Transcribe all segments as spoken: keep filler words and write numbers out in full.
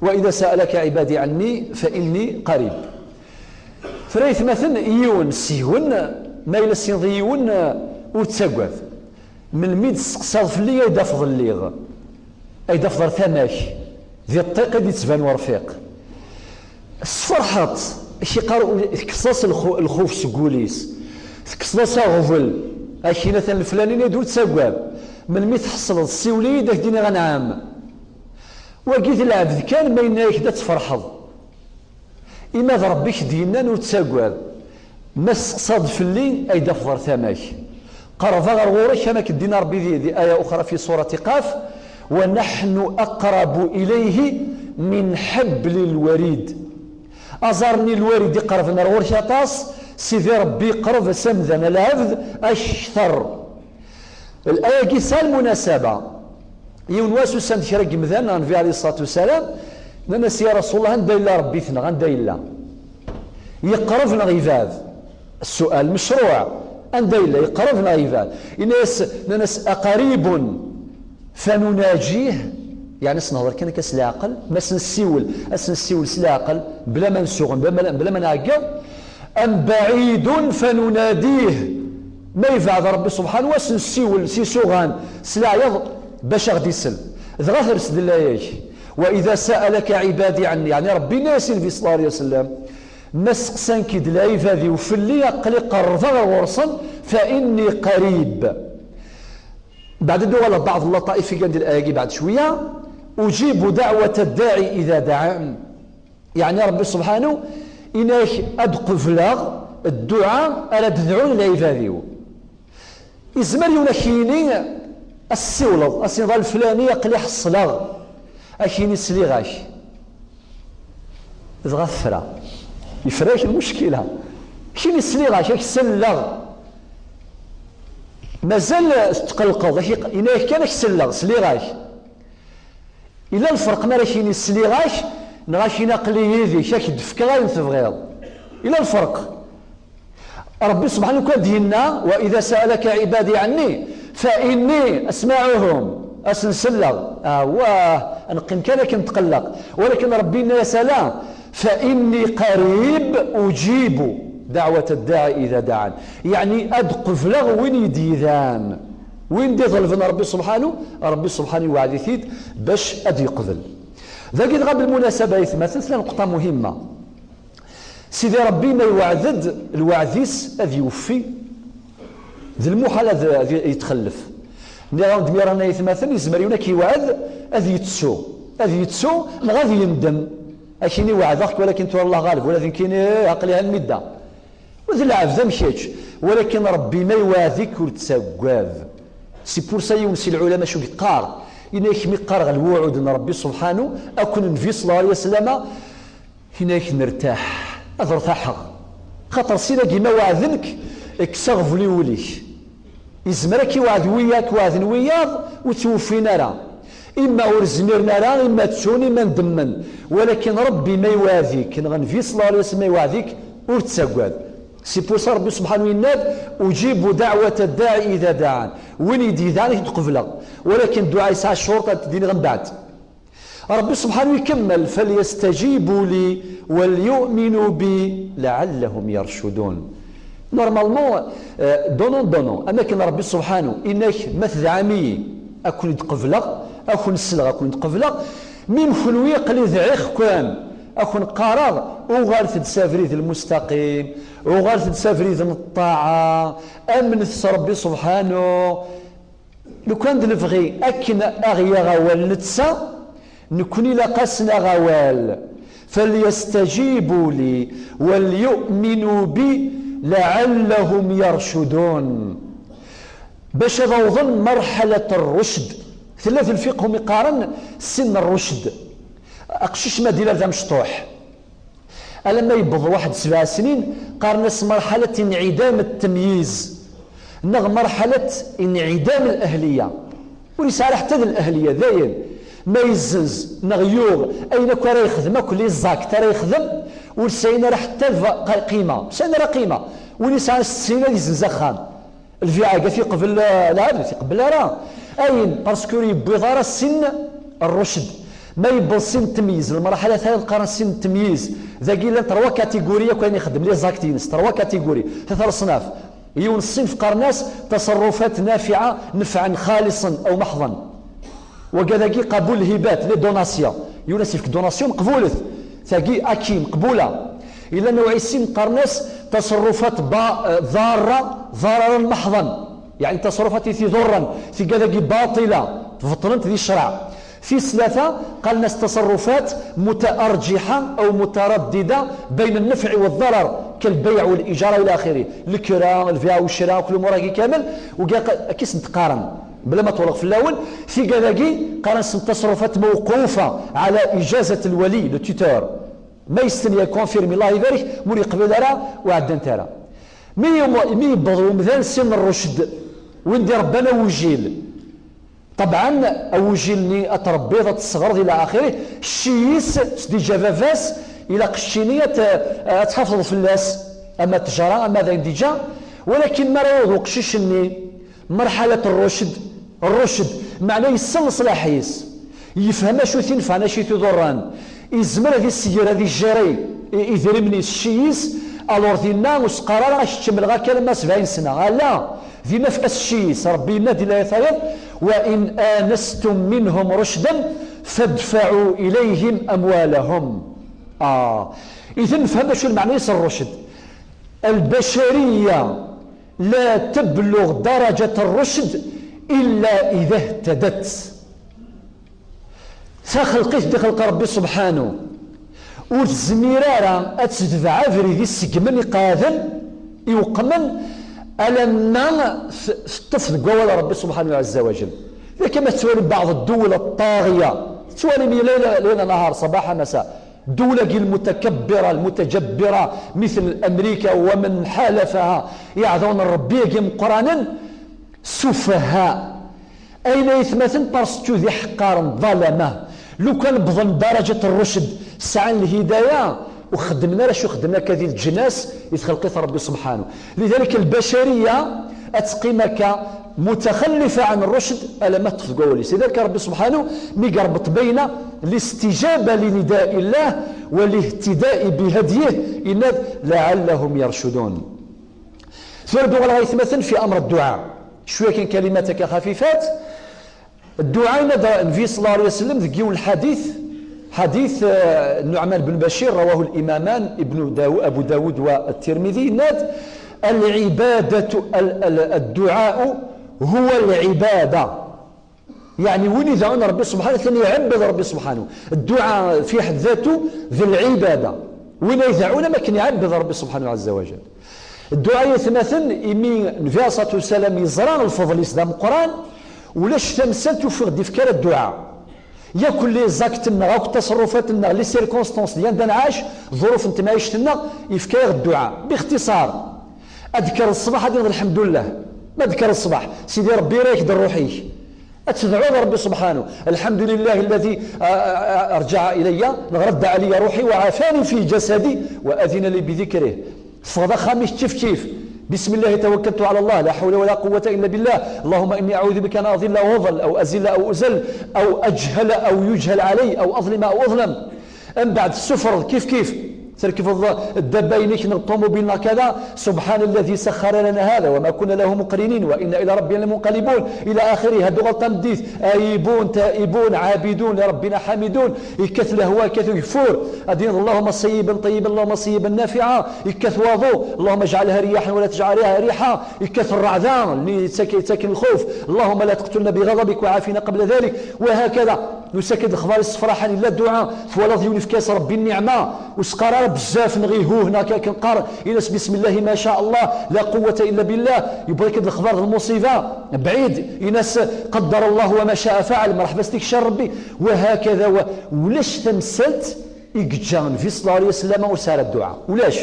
وإذا سألك عبادي عني فإني قريب. Tura aytmaten, yiwen seg-wen, ma yella tessneḍ yiwen, ur ttagad. Melmi d-testeqsaḍ fell-i, ay d-afeḍ lliɣ, ay d-afeḍ ar tama-k, di ṭṭiq i d-yettban urfiq. Tesferḥeḍ, ak-iqqar, tekkseḍ-as lxu-, lxuf seg wul-is, tekkseḍ-as aɣbel, ak-in atan leflani-nni d ur ttagad, melmi tḥeṣleḍ, ssiwel-iyi-d, ak-d-iniɣ anɛam. Wagi d lɛebd kan, ma yenna-ak-d ad tferḥeḍ. Ima d Ṛebbi k-d-yennan ur ttagad, ma testeqsaḍ fell-i ay d-afeḍ ar tama-k. Qerrbeɣ ɣer ɣur-k, am akken d-yenna Ṛebbi di, di aya uxra fi surati Qaf, ونحن أقرب إليه من حبل الوريد. Aẓar-nni n lwarid iqerben ar ɣur-k aṭas, Sidi Ṛebbi iqerreb s amdan, lɛebd, akteṛ. Ayagi tesɛa lmunasaba. Yiwen wass usan-d kra n yemdanen ɣer Nnbi ɛalayhi ṣṣalatu wassalam, nnan-as: "Ya Rasul Llah, anda yella Ṛebbi-tneɣ, anda yella? Yeqreb neɣ yebɛed?" Ssual mecruɛ, anda yella, yeqreb neɣ yebɛed? Yenna-as, nnan-as: "أقريب فنناجيه؟" Yeɛni ad s-nehḍer kan akka s leɛqel, ma ad s-nessiwel, ad s-nessiwel s leɛqel, bla ma nsuɣen, bla ma, bla ma nɛeggeḍ. أم بعيد فنناديه؟ Ma yebɛed Ṛebbi subḥanu, ad s-nessiwel s isuɣan, s leɛyaḍ, bac a ɣ-d-isel. Dɣa ters-d laya-k: "وإذا سألك عبادي عني", yeɛni Ṛebbi yenna-as i Nnbi ṣella Llahu ɛalayhi wa sallam, ma steqsan-k-id lɛibad-iw fell-i, aql-i qerrbeɣ ɣur-sen, "فإني قريب". Beɛd ad d-uɣaleɣ beɛd llaṭaif i gan di laya-agi beɛd cwiya: "أجيب دعوة الداعي إذا دعان". Yeɛni Ṛebbi subḥanu, yenna-ak ad qebleɣ dduɛa ara d-dɛun lɛibad-iw. Yezmer yiwen ad k-yini, ad s-ssiwleḍ, ad s-tiniḍ a leflani, aql-i ḥeṣleɣ, ad k-yini sliɣ-ak. Dɣa tefra. Yefra-yak lmuckila. Ad k-yini sliɣ-ak, ad k-selleɣ. Mazal tetqelqeḍ, ad k-, yenna-ak kan ad k-selleɣ, sliɣ-ak. Yella lferq mi ara k-yini sliɣ-ak, neɣ ad k-yini aql-i yid-k, ad k-d-fkeɣ ayen tebɣiḍ. Yella lferq. Ṛebbi subḥanu kan d-yenna: "وإذا سألك عبادي عني فإني أسمعهم", ad sen-selleɣ. Awah, ad neqqim kan akken netqelleq. Walakin Ṛebbi yenna-yas ala: "فإني قريب أجيب دعوة الداعي إذا دعان". Yeɛni ad qebleɣ win i d-idan. Win d-iḍelben Ṛebbi subḥanu, Ṛebbi subḥanu iweɛɛed-it-id bac ad yeqbel. Dagi dɣa belmunasaba aytmaten, tella nqeṭṭa muhimma. Sidi Ṛebbi ma iweɛɛed-d, lweɛd-is ad iweffi, d lmuḥal ad, ad yetxellef. Nniɣ-awen-d mi ara nɛid aytmaten, yezmer yiwen ad k-iweɛɛed ad yettu, ad yettu neɣ ad yendem. Ad k-yini weɛdeɣ-k, walakin tura Allah ɣaleb, wala d nekkini, eh, aql-i ha lmidda. D lɛebd am kečč, walakin Ṛebbi ma iweɛɛed-ik ur ttaggad. C'est pour ça yiwen si lɛulama acu yeqqar, yenna-ak mi qqareɣ lwuɛud n Ṛebbi subḥanu akked Nnbi ṣella Llahu ɛalayhi wa sallam, yenna-ak nertaḥ, ad rtaḥeɣ. Xaṭer sin-agi ma weɛden-k, kkes aɣbel i wul-ik. Yezmer ad k-iweɛɛed wiyaḍ, ad k-weɛden wiyaḍ, ur ttwuffin ara. Imma ur zmiren ara, imma ttun, imma ndemmen. Walakin Ṛebbi ma iweɛɛed-ik, neɣ Nnbi ṣella Llahu ɛalayhi wa sallam ma iweɛɛed-ik, ur ttaggad. C'est pour ça Ṛebbi subḥanu yenna-d: "أجيب دعوة الداعي إذا دعان". Win i d-idan, ad t-qebleɣ. Walakin dduɛa yesɛa ccuruṭ, ad d-iniɣ mbeɛd. Ṛebbi subḥanu ikemmel: "فليستجيبوا لي وليؤمنوا بي لعلهم يرشدون". Normalement, euh, donnant, donnant. Am akken Ṛebbi subḥanu, yenna-ak ma tedɛam-iyi, ad ken-id-qebleɣ, ad ken-sleɣ, ad ken-id-qebleɣ. Mi kenwi aql-i dɛiɣ-ken, ad ken-qqareɣ, uɣalet-d s abrid lmustaqim, uɣalet-d s abrid n ṭṭaɛa, amnet s Ṛebbi subḥanu. Lukan d lebɣi akken a ɣ-yaɣ awal netta, nekkni ilaq-asen aɣ awal. "فليستجيبوا لي وليؤمنوا بي لعلهم يرشدون". Bac ad awḍen marḥalat rrucd. Tella d lfiqh umi qqaren sin rrucd. Aqcic ma d-yella d amecṭuḥ, alamma yewweḍ waḥed sebɛa snin, qqaren-as marḥalat inɛidam ttemyiz, neɣ marḥalat inɛidam lahliya. Ur yesɛi ara ḥetta d lahliya, dayen. Ma yezzenz, neɣ yuɣ, ayen akk ara yexdem, akk les actes ara yexdem, ur sɛin ara ḥetta lva-, qa-, qima. Ur sɛin ara qima. Win yesɛan setta snin ad yezzenz axxam. Lbiɛa-agi ad t-yeqbel, eh, lɛebd, ur t-iqebbel ara. Ayen, parce que ur yewwiḍ ara sin rrucd. Ma yewweḍ sin n temyiz, lmerḥala tala qqaren sin n temyiz, dagi llan trois catégories akk ayen ixeddem, les actes-ines, trois catégories, tlata leṣnaf. Yiwen ṣṣinf qqaren-as تصرفات نافعة نفعا خالصا أو محضا. Wagi dagi qabul lhibat, les donations. Yiwen as-yefk donation, qbulet. Tagi, acquis, meqbula. Yella نوع sin qqaren-as تصرفات ba-, ضارة ضررا محضا. Yeɛni تصرفات i t-iḍurren, tigad-agi baṭila, beṭlent di ccreɛ. Tis tlata, qqaren-as تصرفات متأرجحة أو مترددة بين النفع والضرر، كالبيع والإجارة إلى آخره. Lekra, lbiɛ u ccra, akk lumuṛ-agi kamel, ugiɣ akka i sent-qqaren, bla ma ṭṭuleɣ fell-awen. Tigad-agi qqaren-asent تصرفات موقوفة على إجازة الولي, le tuteur. Ma yestenyaw, confirmé, Allah ibarek, ma ur yeqbil ara, ur ɛeddant ara. Mi yum-, mi yewweḍ umdan sin n rrucd, win d-irebban awujil. Ṭebɛen, awujil-nni ad t-trebbiḍ, ad t-tesseɣreḍ, ila axirih. Cci-is, s d-iǧǧa baba-s, ilaq cci-nni ad t-, ad tḥafḍeḍ fell-as, ama d ttjara, ama d ayen d-iǧǧa. Walakin mi ara yaweḍ uqcic-nni, مرحلة الرشد, الرشد, meɛna yessen leṣlaḥ-is, yefhem acu t-inefɛen, acu t-iḍurren, yezmer ad isegger, ad ijjari i-, idrimen-is, cci-is, alors dinna ur s-qqar ara ad k-kemmleɣ akka alamma sebɛin sna. Ala, dinna efk-as cci-is. Rebbi yenna-d di layat tayeḍ: وإن آنستم منهم رشدا فادفعوا إليهم أموالهم. Ah, idan nefhem acu lmeɛna-is الرشد. البشرية لا تبلغ درجة الرشد إلا إذا اهتدت. Taxelqit d-ixelq Rebbi subḥanu ur tezmir ara ad tedbeɛ abrid iseggmen, iqeɛden, iweqqmen, alamma t-, teṭṭef deg wawal Rebbi subḥanu ɛezza wa jell. Yak ma tettwali baɛḍ ddewwel ṭṭaɣiya, tettwalim yella layla, layla nahar, ṣabaḥa masa, ddewwel-agi lmutakabbira, lmutajabbira, mitl Amrika wa man ḥalafaha, iɛdawen n Rebbi-agi meqqranen, sufaha. Ayen ay atmaten, parce que d iḥeqqaren, ḍalama. Lukan wwḍen daraǧat n rrucd, sɛan lhidaya, ur xeddmen ara acu xeddmen akka di leǧnas i txelq-it Rebbi subḥanu. Lidalik, lbacariya ad teqqim akka mutaxallifa ɛan rrucd alamma teṭṭef deg wawal-is. Lidalik, Rebbi subḥanu mi irebbeṭ bayna listijaba li nida'i llah wa lihtida'i bi hadyih, yenna-d: لعلهم يرشدون. Tura ad uɣaleɣ, ay atmaten, fi amr dduɛa. Cwiya kan kalimat akka xafifat. Dduɛa, yenna-d Nnbi صلى الله عليه وسلم deg yiwen lḥadit, ḥadit, eh, Nuɛman ben Bacir, rawahu l-imaman Ibn Daw-, Abu Dawud wa Tirmidi, yenna-d: العبادة، ال-، ال-، الدعاء هو العبادة. Yeɛni win ideɛɛun Rebbi subḥanu, atan iɛebbed Rebbi subḥanu. Dduɛa fi ḥedd datu d lɛibada. Win ay ideɛɛun am akken iɛebbed Rebbi subḥanu ɛezza wa jell. Dduɛa, ay atmaten, imi Nnbi ɛalayhi ṣṣalatu wassalam yeẓra lfeḍl-is d ameqqran, ulac tamsalt ur fiɣ d-ifka ara dduɛa. Yakk les actes-nneɣ, akk taṣerrufat-nneɣ, les circonstances di anda nɛac, ḍuruf n temɛict-nneɣ, yefka-yaɣ dduɛa. Bixtiṣar, ad d-tekker ṣṣbeḥ ad d-tiniḍ: الحمد لله. Ma d-tekker ṣṣbeḥ, Sidi Rebbi yerra-yak-d ṛṛuḥ-ik. Ad tedɛuḍ Rebbi subḥanu: الحمد لله الذي, a, a, a, رجع إلي, neɣ رد علي روحي وعافاني في جسدي وأذن لي بذكره. Teffɣeḍ axxam-ik kif kif: بسم الله توكلت على الله، لا حول ولا قوة إلا بالله، اللهم إني أعوذ بك أن أضل أو أضل أو أذل أو أذل أو أجهل أو يجهل علي أو أظلم أو أظلم. Mbeɛd tessufreḍ kif kif, terkbeḍ ddabba-inek neɣ ṭumubil neɣ kada: سبحان الذي سخر لنا هذا وما كنا له مقرنين وإنا إلى ربنا لمنقلبون، إلى آخره. Ad d-tuɣaleḍ tameddit: آيبون تائبون عابدون لربنا حامدون. Yekkat lehwa, yekkat ugeffur. Ad d-tiniḍ: اللهم صيبا طيبا، اللهم صيبا نافعا. Yekkat waḍu: اللهم اجعلها رياحا ولا تجعلها ريحا. Yekkat rreɛda, yettaken lxuf: اللهم لا تقتلنا بغضبك وعافنا قبل ذلك. وهكذا. Nusa-k-id lexbar issefraḥen, yella dduɛa, twalaḍ yiwen yefka-as Rebbi nniɛma, ur s-qqar ara bezzaf neɣ ihuh neɣ akka akken qqaren, in-as: بسم الله ما شاء الله، لا قوة إلا بالله. Yewweḍ-ak-id lexbar d lmuṣiba, bɛid, in-as: قدر الله وما شاء فعل، mreḥba s-t-ikcer Rebbi. وهكذا و-, ulac tamsalt i yeǧǧa Nnbi صلى الله عليه وسلم ur tesɛi ara dduɛa. Ulac,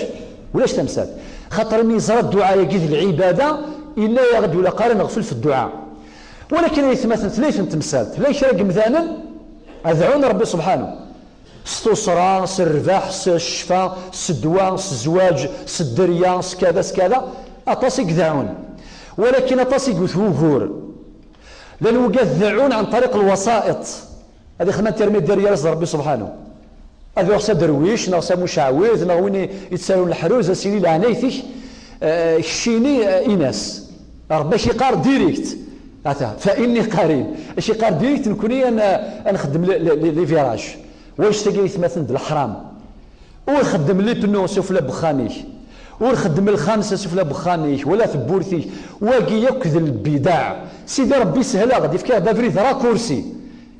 ulac tamsalt. Xaṭer imi yeẓra dduɛa-agi d lɛibada, yenna-yaɣ-d ur ilaq ara neɣfel f dduɛa. Walakin ay atmaten, tella yiwet n temsalt, llan kra n yemdanen ad dɛun Rebbi subḥanu, s tuṣra, s rrbeḥ, s ccfa, s ddwa, s zzwaǧ, s dderya, s kada, s kada. Aṭas i ideɛɛun. Walakin aṭas i yewwet wugur. Llan wigad deɛɛun ɛan ṭariq lwasa'iṭ. Ad ixdem intermédiaire gar-as d Ṛebbi subḥanu. Ad iruḥ s aderwic, neɣ s amuceɛwid, neɣ win i, ittarun leḥruz, ad s-yini leɛnayt-ik, eh, keččini, eh, in-as. Ṛebbi ak-iqqar direct. Ata, fa inni qarib. Ak-iqqar direct, nekni ad n-, ad nxeddem les, les, les, les virages. Wanect-agi ay atmaten d leḥram. Ur xeddem les pneus sufella n wexxam-ik. Ur xeddem lxamsa sufella n wexxam-ik, wala tewwurt-ik. Wagi yakk d lbidaɛ. Sidi Ṛebbi yeshel-aɣ-d, yefka-aɣ-d abrid raccourci.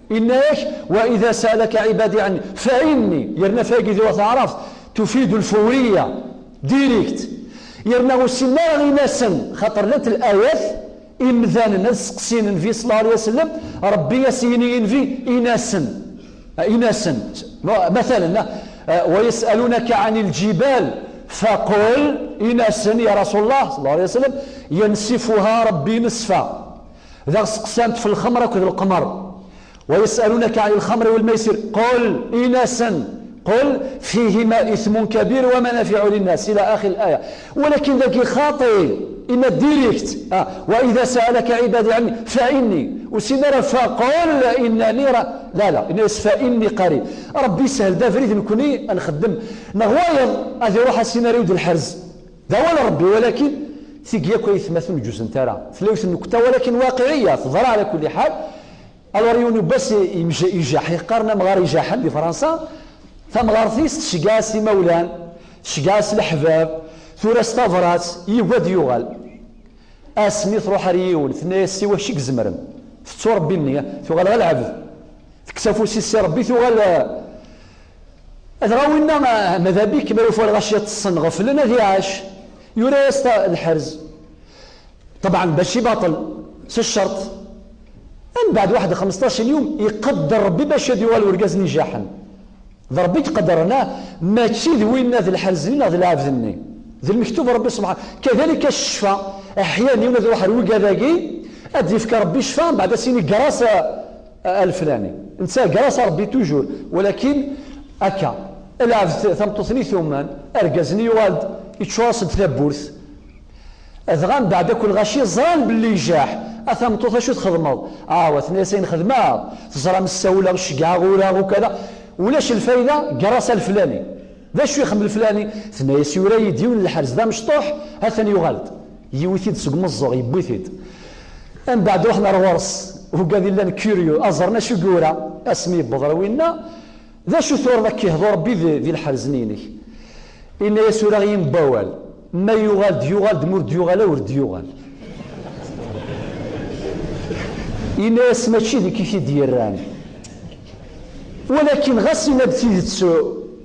Yenna-yak, وإذا سألك عبادي عني فإني. Yerna fagi di wat Ɛrabt, tufidu lfawriya, direct. Yerna ur ssinen ara in-asen, xaṭer llant l-ayat, imdanen ad seqsin Nnbi صلى الله عليه وسلم, Ṛebbi ad s-yini i Nnbi, in-asen. In-asen. Ma-, مثلا, eh, ويسألونك عن الجبال فقل, in-asen, ya Rasul Allah صلى الله عليه وسلم, ينسفها ربي نسفا. Daɣ seqsan-t f lxemr akked lqemr. ويسألونك عن الخمر والميسر قل, in-asen, قل فيهما إثم كبير ومنافع للناس إلى آخر الآية. Walakin dagi xaṭi, yenna-d direct, ah, وإذا سألك عبادي عني فإني, ur ssinen ara فقل إنني ra-, la, la, yenna-yas فإني قريب. Ṛebbi yeshel-d abrid nekni ad nxeddem. Neɣ wayeḍ ad iruḥ ad s-yini ar iwd lḥerz. D awal Ṛebbi, walakin tigi yakk ay atmaten ur ǧuzent ara. Tella yiwet n nnekta, walakin waqiɛiyya, teḍra ɛla kulli ḥal. Alors, yiwen n wass, imja-, ijaḥ, yeqqaren amɣar ijaḥen di Fransa, tamɣart-is tceggeɛ-as imawlan, tceggeɛ-as leḥbab, tura-as tabrat, yugad yuɣal. Asmi truḥ ar yiwen, tenna-yas: "Siwa acu i izemren, tettu Ṛebbi-nni, tuɣal ɣer lɛebd." Tekkes afus-is si Ṛebbi, tuɣal, eh, dɣa winna, eh, madabik, ma yufa lɣaci ṭṭsen, ɣeflen, ad iɛac. Yura-yas ta-, lḥerz. Ṭebɛen, baci baṭel, s ccerṭ. Mbeɛd waḥed xmesṭac n yum, iqedder Ṛebbi bac ad yuɣal urgaz-nni ijaḥen. D Ṛebbi i iqeddren, ah, mačči d winna d lḥerz-nni neɣ d lɛebd-nni. D lmektub n Ṛebbi subḥan-, kadalika ccfa, aḥyan yiwen ad iruḥ ar wigad-agi, ad d-yefk Ṛebbi ccfa, mbeɛd ad s-yini grâce à, à, à leflani. Netta grâce à Ṛebbi toujours, walakin akka. Lɛebd tameṭṭut-nni tumen, argaz-nni yuɣal-d, yeččur-as-d tawwurt. Dɣa mbeɛd akk lɣaci ẓran belli ijaḥ. A tameṭṭut, acu txedmeḍ? Awa, tenna-yas ayen xedmeɣ. Teẓram ssawleɣ, ceggɛeɣ, uraɣ, ukada. Ulac lfayda, grâce à leflani. D acu ixdem leflani? Tenna-yas yura-yi-d yiwen n lḥerz d amecṭuḥ, atan yuɣal-d. Yiwi-t-id seg umeẓẓuɣ, yewwi-t-id. Mbeɛd ruḥen ar ɣur-s, ugad illan curieux, ad ẓren acu yura. Asmi yewweḍ ar winna, d acu turiḍ akka ihḍu Ṛebbi di, di lḥerz-nni-inek? Yenna-yas uraɣ-iyi n wawal, ma yuɣal-d yuɣal-d, ma ur d-yuɣal ur d-yuɣal. Yenna-yas mačči d nekk i t-id-yerran. Walakin ɣas yenna-d tidet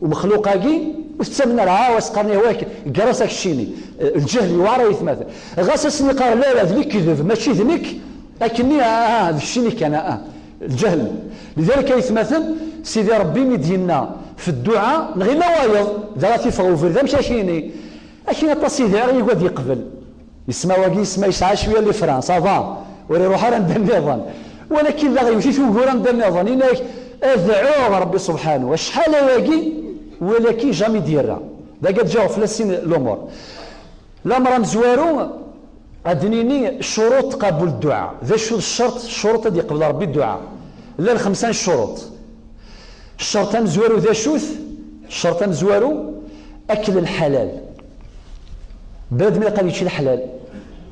umexluq-agi, ur tettamen ara, ɛawa, as-qqaren ihwa-k, ger-as akeččini. Lǧehl yewɛer ay atmaten. Ɣas asen-iqqar la, la, d lekdeb, mačči d nekk, akkenni, ah, ah, d keččini kan, ah, ah. Lǧehl. Lidalik ay atmaten, Sidi Ṛebbi mi d-yenna f dduɛa, neɣ yenna wayeḍ, da ad t-iffeɣ ubrid, amek akini? Akini aṭas i dɛiɣ, yugad yeqbel. Yesma wagi, yesma yesɛa cwiya n lefran, ça va, ur iruḥ ara anda nniḍen. Walakin daɣ yewwet-it wugur anda nniḍen, yenna-ak, ad dɛuɣ Ṛebbi subḥanu, acḥal ayagi, walakin jamais d-yerra. Dagi ad ǧǧeɣ fell-as sin lumuṛ. Lameṛ amezwaru, ad d-nini ccuruṭ qabul dduɛa. D acu d ccerṭ, ccuruṭ ad yeqbel Ṛebbi dduɛa? Llan xemsa n ccuruṭ. Ccerṭ amezwaru d acu-t? Ccerṭ amezwaru, akl lḥalal. Bnadem ilaq ad yečč leḥlal.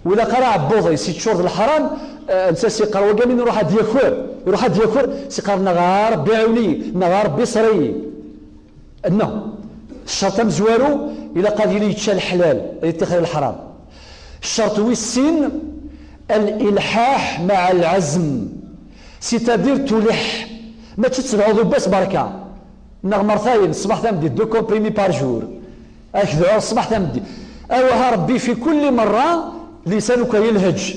Ur ilaq ara aɛebbuḍ-is yeččur d leḥram, eh, netta s-iqqar wagi mi nruḥ ad yaker, iruḥ ad yaker, s-iqqar neɣ a Ṛebbi ɛiwen-iyi, neɣ a Ṛebbi ṣer-iyi. Nna, ccerṭ amezwaru, ilaq ad yili yečča leḥlal, ad yeṭṭixer leḥram. Ccerṭ wis sin, الإلحاح مع العزم. C'est-à-dire تلح. Mačči d tedɛuḍ ubas berka. Neɣ mertayen, ṣṣbeḥ tameddit, deux comprimés par jour. Ad k-dɛuɣ ṣṣbeḥ tameddit. Awah a Ṛebbi في كل مرة لسانك يلهج.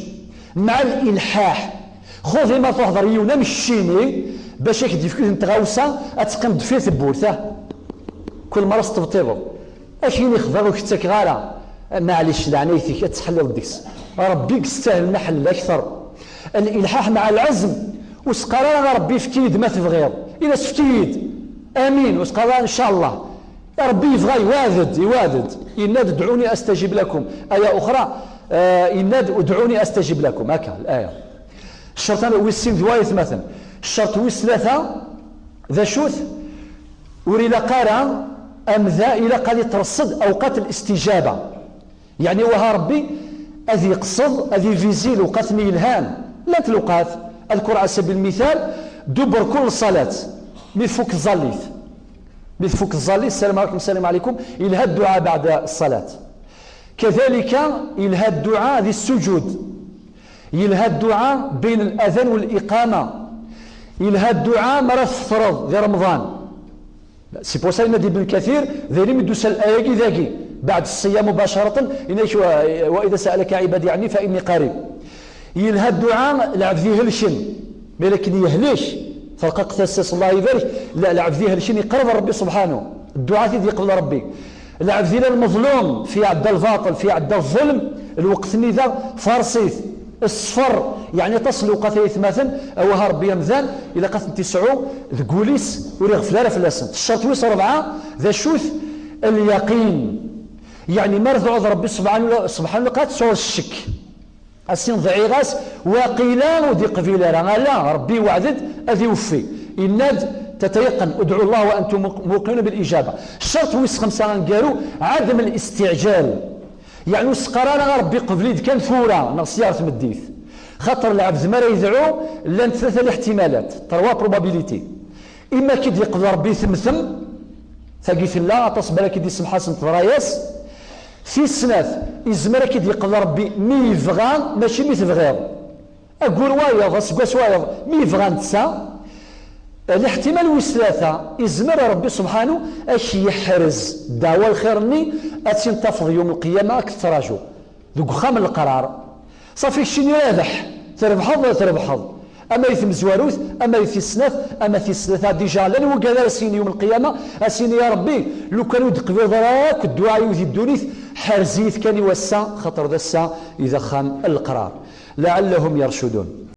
مع الإلحاح. Xud imer tuḥḍer yiwen am keččini, bac ad k-d-yefk yiwet n tɣawsa, ad teqqim deffir tewwurt, ah. Kul merra s-tebṭibeḍ. Akin ixḍa ur k-ttakeɣ ara. Maɛlic, leɛnayt-ik, ad tettḥelliḍ deg-s. Ṛebbi yestahel ma ḥellel akter. الإلحاح مع العزم. Ur s-qqar ara a Ṛebbi efk-iyi-d ma tebɣiḍ. Ini-as efk-iyi-d. Amin. Ur s-qqar ara ncallah. Ṛebbi yebɣa yewɛed-d, yewɛed-d. Yenna-d ادعوني أستجب لكم. Aya uxra, eh, yenna-d ادعوني أستجب لكم. Akka, laya. Ccerṭ wis sin d wa ay atmaten. Ccerṭ wis tlata, D acu-t? Ur ilaq ara amdan, ilaq ad itreṣṣed awqat al-istijaba. Yeɛni waha Ṛebbi ad iqṣed, ad ivizi lewqat-nni yelhan. Llant lewqat, أذكر على سبيل المثال دبر كل صلاة، mi tfuk tẓallit. Mi tfuk tẓallit, السلام عليكم، السلام عليكم، yelha dduɛa بعد الصلاة. كذلك yelha dduɛa di ssujud. Yelha dduɛa بين الأذان والإقامة. Yelha dduɛa mi ara tfeṭreḍ di Remḍan. C'est pour ça yenna-d Ibn Kathir, d ayen mi d-tusa l'aya-agi dagi, بعد الصيام مباشرة, yenna-k, "وإذا سألك عبادي عني فإني قريب." Yelha dduɛa lɛebd ihelken, mi akken yehlek, terqeq tasa-s, Allah ibarek, la-, lɛebd ihelken iqerreb Ṛebbi subḥanu. Dduɛa tid yeqbel Ṛebbi. Lɛebd yella lmeḍlum, fi iɛedda lbaṭel, fi iɛedda ẓẓelm, lweqt-nni da farṣit, ṣṣfer, yeɛni aṭas n lewqat ay atmaten, awah Ṛebbi amdan, ilaq ad tent-isɛu deg wul-is, ur iɣfel ara fell-asent. Ccerṭ wis ṛebɛa, d acu-t? Lyaqin. Yeɛni mi ara tɛuḍ Ṛebbi subḥanu, subḥanu, ilaq ad tesɛuḍ ccek. Ad as-dɛiɣ-as, waqila ur d-iqbil ara. Ala, Ṛebbi iweɛɛed-d ad iweffi. Yenna-d, "Tetayaqan, udɛu Allah wa antum muq-, muqinun bil ijaba." Ccerṭ wis xemsa aneggaru, ɛadem listiɛǧal. Yeɛni ur s-qqar ara a Ṛebbi qbel-iyi-d kan tura, neɣ sya ɣer tmeddit. Xaṭer lɛebd mi ara yedɛu, llant tlata liḥtimalat, trois probabilités. Ima ad k-id-yeqbel Ṛebbi temtem, tagi tella, aṭas n balak i d-isemḥasen teḍra-yas. Tis snat, izmer ad k-id-yeqbel Ṛebbi mi yebɣa, mačči mi tebɣiḍ. Aggur wayeḍ, aseggas wayeḍ, mi yebɣa netta. Liḥtimal wis tlata, izmer Ṛebbi subḥanu ad k-yeḥrez ddeɛwa lxir-nni ad tt-in-tafeḍ yum lqiyama ad k-tettraǧu. Deg uxxam n leqrar. Ṣafi keččini rabeḥ, trebḥeḍ, trebḥeḍ. Ama di tmezwarut, ama di tis snat, ama tis tlata. Déjà, llan wigad ara s-yini yum lqiyama, a s-yini, ya Ṛebbi, lukan ur d-teqbileḍ ara akk dduɛa-iw di ddunit, ḥerz-iyi-t kan i wass-a, xaṭer d ass-a i d axxam n leqrar. لعلهم يرشدون.